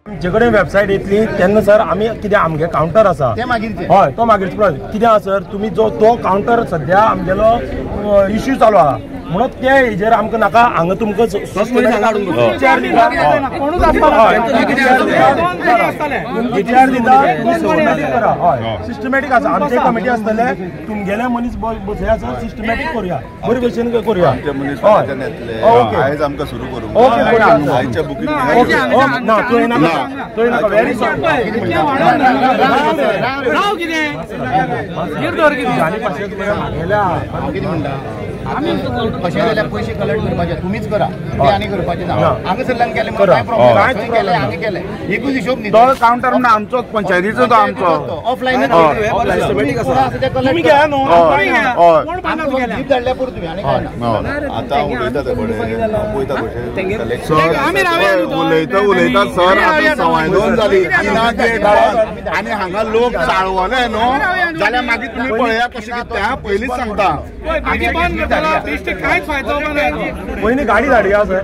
आमचे कडेन वेबसायट येतली तेन्ना सर आमी कितें आमगे कावंटर आसा, हय तो मागीर कितें आसा सर, तुमी जो तो कावंटर सद्या आमगेलो इश्यू चालू आहा म्हणून ते हेजेर आमकां नाका हांगा तुमकां चेअर दिता, करा हय सिस्टमॅटीक आसा. आमचे कमिटी आसतले, तुमगेले मनीस बसया सर, सिस्टमॅटीक करुया, बरे भशेन करुया. हय ओके, आयज आमकां सुरू करूं. ओके ना थंय नाका, थंय नाका, व्हेरी सॉरी. कशें जाल्यार पयशे कलेक्ट करपाचे तुमीच करा, ते आनी करपाचे ना. हांगासरल्यान केलें कांय प्रॉब्लेम, केलें हांगा केलें, एकूच हिशोब न्ही. तो कावंटर म्हणून आमचोच पंचायतीचो, तो आमचो ऑफलायन जीप धाडल्या पुरो तुमी आनी काय ना. आतां उलयता ते उलयता उलयता सर, आतां 2:15 जाली, आनी हांगा लोक चाळवले न्हू जाल्यार मागीर तुमी पळया कशें कितें तें. पयलींच सांगता, पयलीं गाडी धाडया सर.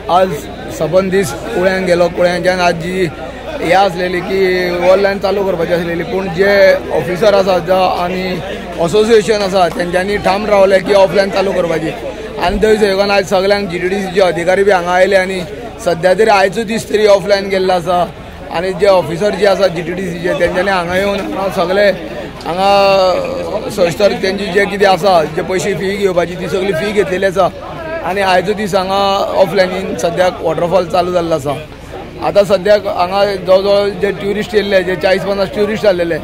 आज सबंद दीस कुळ्यान गेलो. कुळ्यांच्यान आज जी हे आसलेली की ऑनलायन चालू करपाची आसलेली, पूण जे ऑफिसर आसा आनी असोसिएशन आसा तेंच्यांनी ठाम रावले की ऑफलायन चालू करपाची. आनी थंय सहयोगान आज सगळ्यांक GTDCचे अधिकारी बी हांगा आयले आनी सद्या तरी आयचो दीस तरी ऑफलायन गेल्लो आसा. आनी जे ऑफिसर जे आसा GTDCचे तेंच्यांनी हांगा येवन सगळे हांगा संस्था तेंची जे कितें आसा जे पयशे फी घेवपाची ती सगळी फी घेतलेली आसा. आनी आयचो दीस हांगा ऑफलायनीन सद्याक वॉटरफॉल चालू जाल्लो आसा. आतां सद्याक हांगा जवळ जवळ जे ट्युरिस्ट येयल्ले, जे 40-50 ट्युरिस्ट जाल्लेले,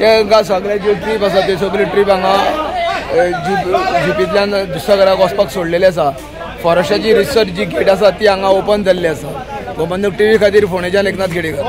तेंकां सगळे ज्यो ट्रीप आसा त्यो सगळी ट्रीप हांगा जिपींतल्यान दुसऱ्या घराक वचपाक सोडलेली आसा. फॉरेस्टाची रिसर्च जी गेट आसा ती हांगा ओपन जाल्ली आसा. गोमंतक टीव्ही खातीर फोंडेच्यान एकनाथ खेडेकर.